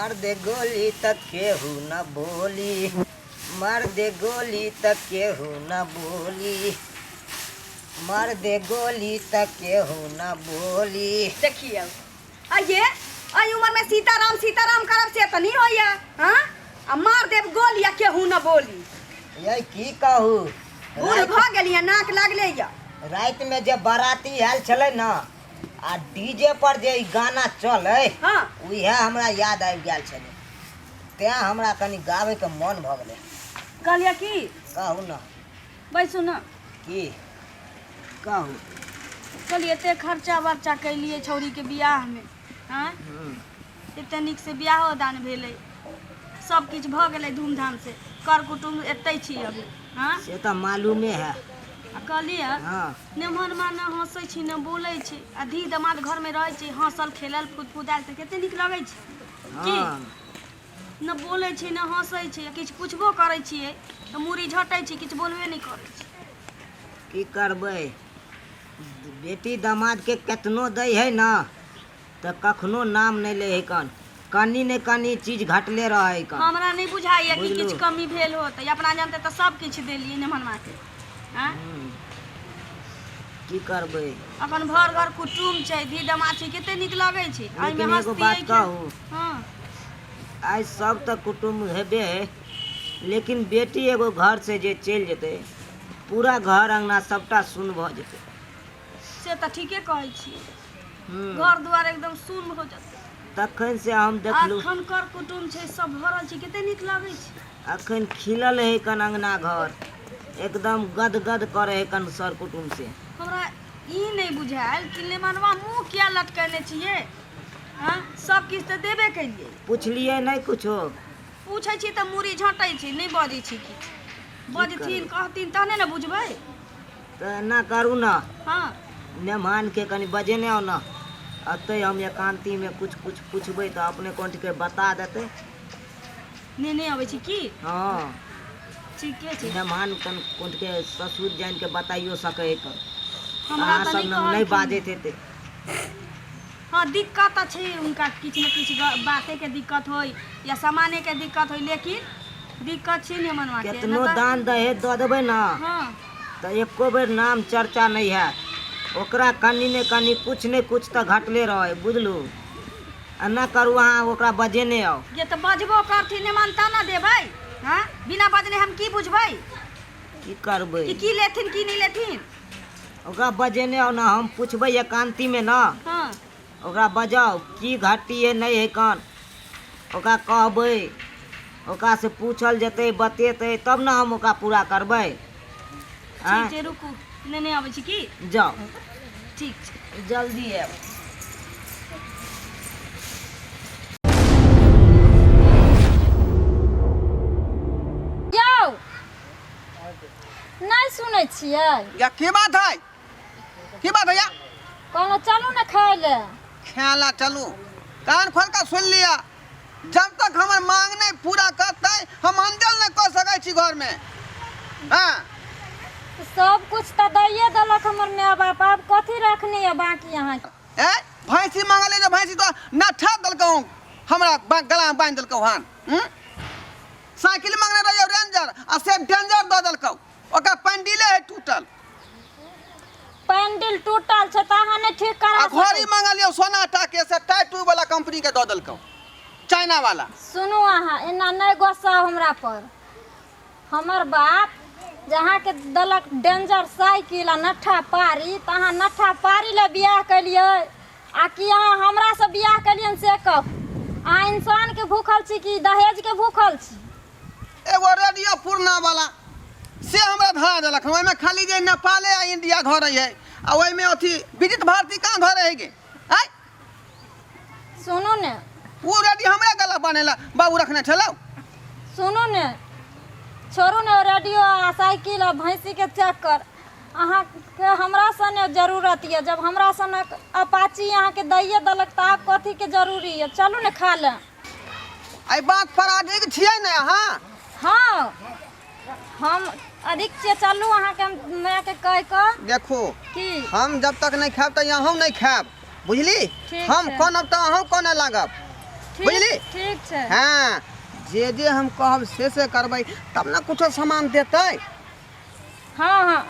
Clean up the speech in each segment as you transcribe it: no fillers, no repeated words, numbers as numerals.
मार दे गोली त केहू न बोली, मार दे गोली त केहू न बोली, मार दे गोली त केहू न बोली। देखियौ आइए एहि उम्र में सीताराम सीताराम करब से तऽ नहीं होइया। हाँ, आ मार देब गोली आ केहू न बोली। ये की कहू, बूढ़ भऽ गेलियै, नाक लागले या। राति में जे बाराती आयल छलै न आ डीजे पर जे ई गाना चलै, उएह हमरा याद आबि गेल छलै, तेँ हमरा कनि गाबैके मन भऽ गेलै। कहलियै की? कहू ने। बैसू ने। की कहू? कहलियै एते खर्चा वर्चा कैलियै छौड़ीके बियाहमे, आँय, एते नीकसँ बियाहो दान भेलै, सब किछु भऽ गेलै धूमधामसँ, कर कुटुम्ब एतै छी अभी। हाँ, से तऽ मालूमे है। आ कहलियै, नेमहनमा ने हँसै छी ने बोलै छी, आ धी दमाद घरमे रहै छी, हँसल खेलल फुदफुदायल तऽ कते नीक लगै छै की? ने बोलै छी ने हँसै छी, आ किछु पुछबो करै छियै तऽ मूड़ी झटै छी, किछु बोलबे नहि करै छी। की करबै, बेटी दमादके केतनो दै है ने तऽ कखनो नाम नहि लै है, कन कनि ने कनि चीज घटले रहै कन। हमरा नहि बुझाइए कि बुझलू। किछु कमी भेल होतै, अपना जानते तऽ सब किछु देलियै नेमहनमाके। आँय, की करबै? अखन भर घर कुटुम छै, धी दमाद छै, कते नीक लगै छै एहिमे। लेकिन एगो हँसतियै बात कि कहू? हँ। आइ सब तऽ कुटुम्ब हेबे है, लेकिन बेटी एगो घर से जे चलि जेतै, पूरा घर अंगना सबटा सुन भऽ जेतै। से तऽ ठीके कहै छियै। घर दुआर एकदम सुन हो जेतै। तखन से हम देखलहुँ। अखन कर कुटुम छै, सब भरल छै, कते नीक लगै छै। अखन खिलल है कन अंगना घर, एकदम गद गद करे है कन सर कुटुम्ब से। हमरा ई नहि बुझायल कि नेमनवा मुँह किया लटकेने छियै। हँ, सब किछु तऽ देबे केलियै। पुछलियै नहि कुछो? पूछै छी तऽ मूड़ी झँटै छै, नहि बजै छै किछु। बजथिन करबै? कहथिन तहने ने बुझबै। तऽ एना करू ने। हँ। मेहमानके कनि बजेने आउ ने, अतै हम एकान्तीमे कुछ कुछ पुछबै तऽ अपने कोनके बता देतै। नेने अबै छी की? हँ। ठीके छै। मेहमान कन कोनके ससुर जानिके बताइयो सकै है कन। हमरा अहाँ तऽ सब नहि लग नहि कहलखिन। बाजैत हेतै। हँ, दिक्कत तऽ छै हुनका, किछु ने किछु बातेके दिक्कत होइ या सामानेके दिक्कत होइ, लेकिन दिक्कत छै ने मनवा के। केतनो दान दहेज दऽ देबै ने, तऽ एको बेर नाम चर्चा नहि हैत, ओकरा कनि ने कनि कुछ ने कुछ तऽ घटले रहै, बुझलू? एना करू, अहाँ ओकरा बजेने आउ। जे तऽ बजबो करथिन नेमान तब ने देबै। हँ, बिना बजने हम की बुझबै? की करबै? कि की लेथिन, की नहि लेथिन। ओकरा बजेने आउ ने, हम पुछबै एकान्तीमे ने। ओकरा बजाउ, की घटी है नहि है कन, ओकरा कहबै, ओकरासँ पूछल जेतै, बतेतै तब ने हम ओकरा पूरा करबै। ठीक आँय? छै, रुकू, नेने अबै छी की। जाउ। ठीक छै। जल्दी आयब। यौ, नहि सुनै छियै? या, की बात है, की बात है या? कहलहुँ चलू ने खाय लए। खेला चलू? कान खोल कऽ सुनि लिअ, जब तक हमर मांग नहि पूरा करतै, हम अंजल नहि कऽ सकै छी घरमे। हँ। सब कुछ तऽ दैये देलक हमर माय बाप, आब कथी रखने यऽ बाकी अहाँके? ए, भैंसी मांगले जे भैंसी तो नठा देलकौ, हमरा गला में बांधि देलकौ हन। हम्म? साइकिल मांगने रहियौ रेंजर, आ से डेंजर दऽ देलकौ, ओकर पैंडिले है टूटल। पैंडिल टूटल छै तऽ अहाँ नहि ठीक करा आ घड़ी सकै? मांगलियौ सोना टाके, से टाइटू वाला कंपनी के दऽ देलकौ, चाइना वाला। सुनू, अहाँ एना नहि गोस्साउ हमरा पर। हमर बाप जे अहाँके देलक डेंजर साइकिल आ नट्ठा पारी, तऽ अहाँ नट्ठा पारी लए बियाह केलियै आ कि अहाँ हमरासँ बियाह केलियनि, से कहू। अहाँ इंसानके भूखल छी कि दहेजके भूखल छी? एगो रेडियो पुरना वाला से हमरा धरा देलक हन, ओहिमे खाली जे नेपाले आ इंडिया धरै है, आ ओहिमे अथी विदित भारती कहाँ धरै है गे? आय। सुनू ने। ओ रेडियो हमरा गला बनेला बाबू रखने छलौ। सुनू ने, छोड़ू ने ओ रेडियो आ साइकिल आ भैंसीके चक्कर। अहाँके हमरा सने जरूरत यऽ? जब हमरा सनक अपाची अहाँके दैये देलक तऽ आब कथीके जरूरी यऽ? चलू ने खा ले। एहि बात पर अडिग छियै ने अहाँ? हँ, हम अधिक छियै। चलू, अहाँके हम मायके कहि कऽ देखू। की? हम जब तक नहि खायब तऽ अहूँ नहि खायब, बुझली? ठीक हम छै। कोनब तऽ अहूँ कोने लागब। बुझली? ठीक छै। हाँ, जे जे हम कहब से से करबै तब ने कुछो सामान देतै। हाँ हाँ।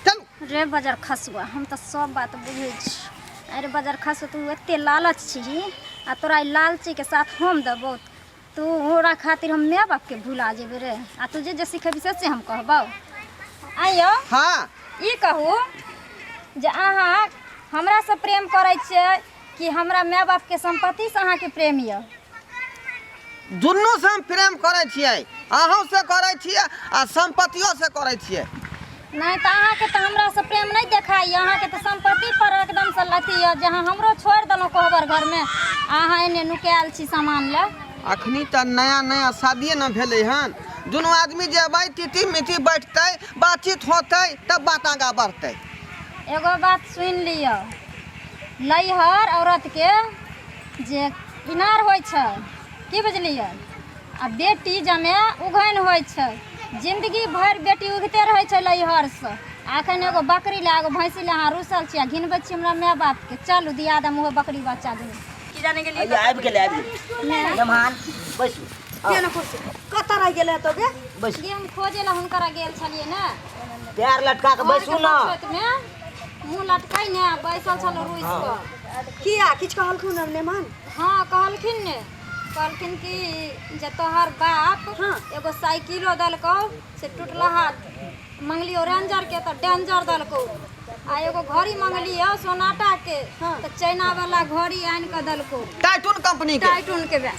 चल। रे बजर खसुआ, हम तऽ सब बात बुझै छी। अरे बजर खसुआ, तू एते लालच छीही आ तोरा ई लालचीके साथ हम देबौ, तू ओकरा खातिर हम माय बापके भुला जेबै रे। आ तू जे जे सिखेबी से से हम कहबौ। आइयो। हाँ। ई कहू जे अहाँ हमरासँ प्रेम करै छियै कि हमरा माय बापके सम्पत्तिसँ अहाँके प्रेम यऽ? दुनू से हम प्रेम करै छियै, अहूँ से करै छियै आ सम्पत्तियो से करै छियै। नहि तऽ अहाँके तऽ हमरासँ प्रेम नहि देखाइए, अहाँके तऽ सम्पत्ति पर एकदमसँ अथी यऽ जे अहाँ हमरो छोड़ि देलहुँ कोहबर घरमे, अहाँ एने नुकायल छी सामान लए। अखनी तऽ नया नया शादिये ने भेलै हन, दुनू आदमी जेबै तीती मिती बैठतै, बातचीत होतै तब बात आगाँ बढ़तै। एगो बात सुनि लिअ, नैहर औरतके जे इनार होइ छै, की बुझलियै, आ बेटी जमे उघैन होइ छै, जिन्दगी भरि बेटी उघिते रहै छै नैहरसँ। आ एखन एगो बकरी लए एगो भैंसी लए अहाँ रुसल छी आ घिनबै छी हमरा माय बापके। चलू दिया दम ओहो बकरी बच्चा दुनू। की जाने गेलियै। अइया, आबि गेलै, आबि गेलै। मेहमान बैसू। किया ने कुर्सी कतऽ रहि गेलै तो गे? बैसू। गे हम खोजे लए हुनकरा गेल छलियै ने। पैर लटका के बैसू ने। मे मुँह लटकाइ ने बैसल छलहुँ रुसि कऽ। किया किछु कहलखुन हम नेमान? हाँ कहलखिन ने, कहलखिन कि जे तोहर बाप एगो साइकिलो देलकौ से टूटलहा, मंगलियो रेंजर के तऽ डेंजर देलकौ, आ एगो घड़ी मंगलियो सोनाटा के तऽ चाइना वाला घड़ी आनि कऽ देलकौ, टाइटून कंपनी के। टाइटून के बे।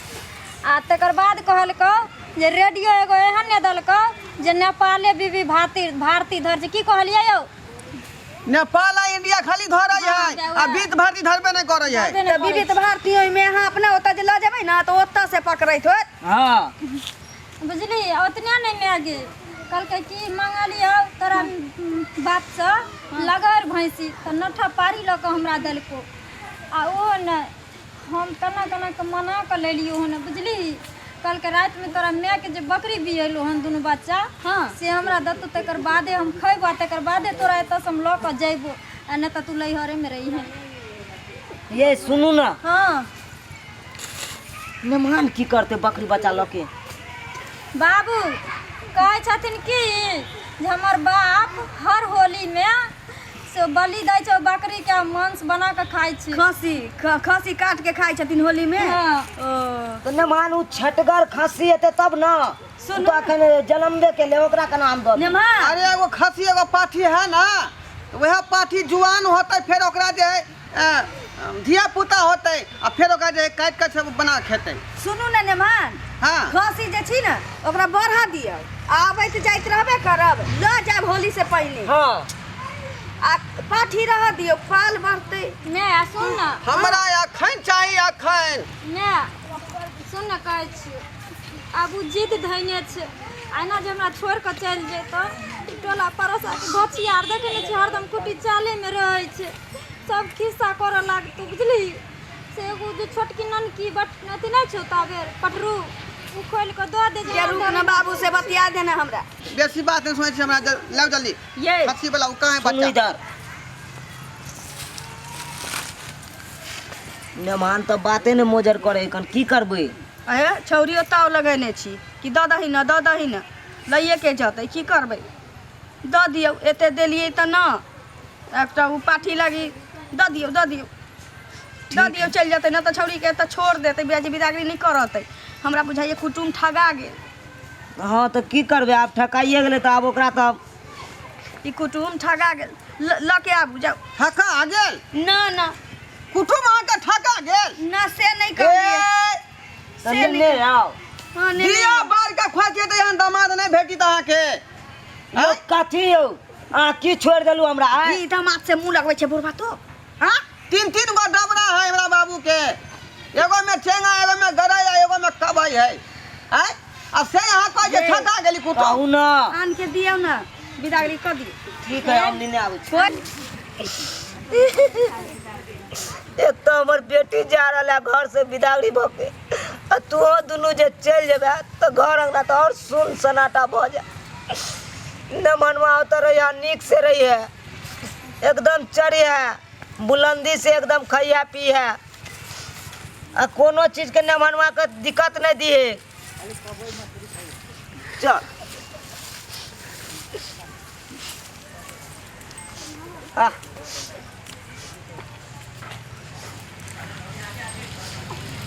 आ तकर बाद कहलकौ जे रेडियो एगो एहन ने देलकौ जे नेपाले बीबी भारती भारती धर छै। की कहलियै यौ? नेपाल आ इंडिया खाली धरै है आ बीत भारती धरबे नहि करै है। धरबे नहि तऽ करै। विविध भारती ओहिमे अहाँ अपना ओतऽ जे लऽ जेबै ने तऽ ओतऽ से पकड़ैत होत। हाँ। बुझली ओतने नहि माय गे, कहलकै कि मंगलियौ तोरा बापसँ लगड़ भैंसी तऽ नठा पारी लऽ कऽ हमरा देलकौ, आ ओहो नहि हम केना केना कऽ मना कऽ लेलियौ हन। बुझली कहलकै रातिमे तोरा मायके जे बकरी बिएलौ हन दुनू बच्चा से हमरा देतौ, तकर बादे हम खयबौ आ तकर बादे तोरा एतऽसँ हम लऽ कऽ जयबौ, आ नहि तऽ तू लैहरेमे रहिहे। ये सुनू ना। हाँ। मेहमान की करते बकरी बच्चा लऽ के? बाबू कहै छथिन कि जे हमर बाप हर होलीमे से बलि दै छै बकरीके, मांस बना कऽ खाइ छै। खस्सी खस्सी काट के खाइ छथिन होली में? हाँ। ओ तऽ मेहमान उ छटगर खस्सी हेतै तब ना, सुनू। उ तऽ अखन जनमबे केलै, ओकरा केना हम दऽ देबै? नेम्हा। अरे एगो खस्सी एगो पाठी है ना, वएह पाठी जुआन होतै, फेर ओकरा जे है धिया पुता होतै आ फेर ओकरा जे है काटि कऽ सब बना खेतै। सुनू ने नेम्हान। हाँ। खस्सी जे छी ने ओकरा बढ़ा दियौ, आबैत जाइत रहबे करब, लऽ जायब होली से पहिने। हाँ। आ पाठी रह दियौ, पाल बढ़तै। ने सुन ना। हमरा अखन चाही अखन। ने सुन ना, कहै छियौ आब ओ जिद धैने छै, एना जे हमरा छोड़ि कऽ चलि जेतौ टोला पड़ोसाके घोची आर देखै नहि छी हरदम कुटी चालेमे रहै छै, सब खिस्सा करऽ लागतौ। बुझली से एगो जे छोटकी ननकी बट अथी नहि छौ ताबेर पटरू ओ खोलि कऽ दऽ दे जे के रुक ना, बाबू से बतिया देना हमरा। बेसी बात नहीं सुनै छी हमरा, लाउ जल्दी। ये। खस्सी वाला ओ कहाँ है सुनू बच्चा? इधर मेहमान तऽ बाते ने मोजर करे कन, की करबै? अहे छौरी ओतऽ लगेने छी कि दऽ दही ने, दऽ दही ने, लैए के जतै, की करबै? दऽ दियौ, एते देलियै तऽ न एकटा ओ पाठी लागी दऽ दियौ, दऽ दियौ, दऽ दियौ, चलि जेतै ने तऽ छौरीके एतऽ छोड़ देतै, बियाजी बिदागरी नहि करतै। हमरा बुझाइए कुटुम ठगा गेल। हँ तऽ की करबै, आब ठकाइए गेलै तऽ आब ओकरा तऽ ई कुटुम ठगा गेल। लऽ के आबू जाउ। ठका गेल? ना ना। कुटुम अहाँके ठका गेल? ना से नहि कहलियै। ए, तऽ से लेने नहि आउ। हँ, ने दिया बार के खोज के यहाँ दामाद नहीं भेटी अहाँके। यौ कथी यौ, अहाँ की छोड़ि देलहुँ हमरा? आँय? ई दामाद से मुँह लगबै छै बुढ़बा तो। हाँ? तीन तीन गो डबरा है हमरा बाबू के, एगो में चेंगा, एगो में गरई आ एगो में कबई है। आँय? आ से अहाँ कहै छै ठका गेली कुटुम। कहू ना। आन के दियौ ने, बिदागरी कऽ दियौ। ठीक है, हम लेने आबै छी। कोइ एक तऽ हमर बेटी जा रहल है घर से बिदागरी भऽ के, आ तूहो दुनू जे चलि जेबे तऽ घर अंगना तऽ आओर सुन सन्नाटा भऽ जाय। न मनवा ओतऽ रहिए, नीक से रहिए, एकदम चढ़िए बुलंदी से, एकदम खइहे पीहे। आ कोनो चीजके नमहनवा के दिक्कत नहि दिहे। चल आ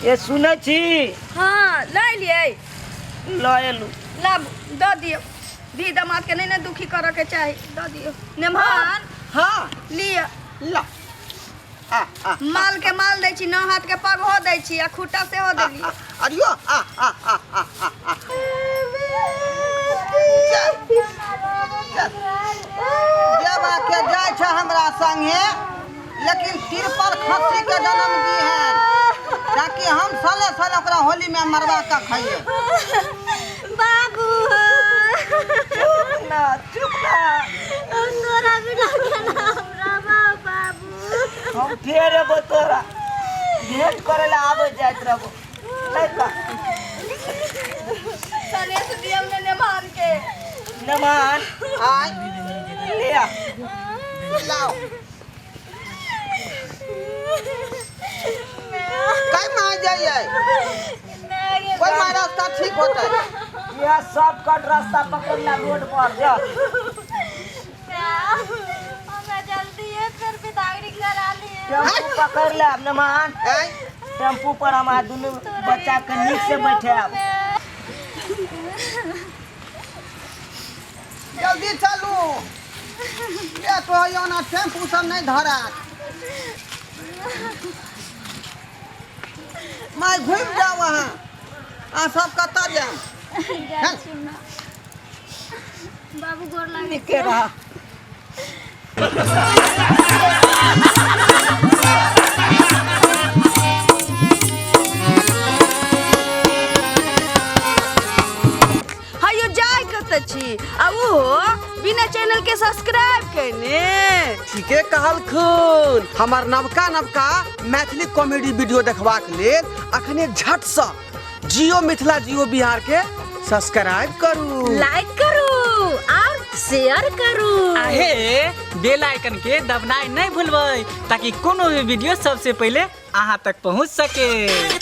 ये सुनै छी? हाँ, लऽ एलियै। लऽ एलू। लाबू, दऽ दियौ। धी दमाद के नहि ने दुखी करऽ के चाही, दऽ दियौ। नेमहन। हाँ। लिअ। ला आ आ। माल के माल दै छी, नौ हाथ के पगहो दै छी आ खुट्टा सेहो देलियै। अरियो आ आ आ आ आ आ। चल चल, देवा के जाइ छै हमरा संगे, लेकिन तिरपल खस्सी के जन्म दी है ताकि हम साले साले ओकरा होली में मरवा के खाइए। बाबू, चुप ना, चुप ना। तोरा बिना केना हम रहबौ बाबू? हम फेर एबो, तोरा भेंट करे ला आबै जाइत रहबो। नहीं का सनेस दियौ ने नेमहन के। नमन। आय। ले आ। लाओ। कई मार जाइए, कोई मार रास्ता ठीक होता है। यह शॉर्टकट रास्ता पकड़ला, रोड पर जा। हमरा जल्दी है फिर विदागरी करा लिए। टेम्पू पकड़ ले नमन। आय। टेम्पू पर हम दुनू बच्चा के नीक से बैठायब। जल्दी चलू, ये तो यो ना टेम्पू सब नहीं धरा। मैं घूम जाओ वहाँ आ सब कतऽ जाम। जाइ छी ना बाबू, गोर लागे। नीके रह। हयो, जाय कतऽ छी आ ओहो बिना चैनल के सब्सक्राइब केने? ठीके कहलखुन। हमर नवका नवका मैथिली कॉमेडी वीडियो देखबाक लेल अखने झटसँ जियो मिथिला जियो बिहार के सब्सक्राइब करू, लाइक करू और शेयर करू। आहे बेल आइकन के दबनाइ नहि भूलबै, ताकि कोनो भी वीडियो सबसे पहिले अहाँ तक पहुँच सके।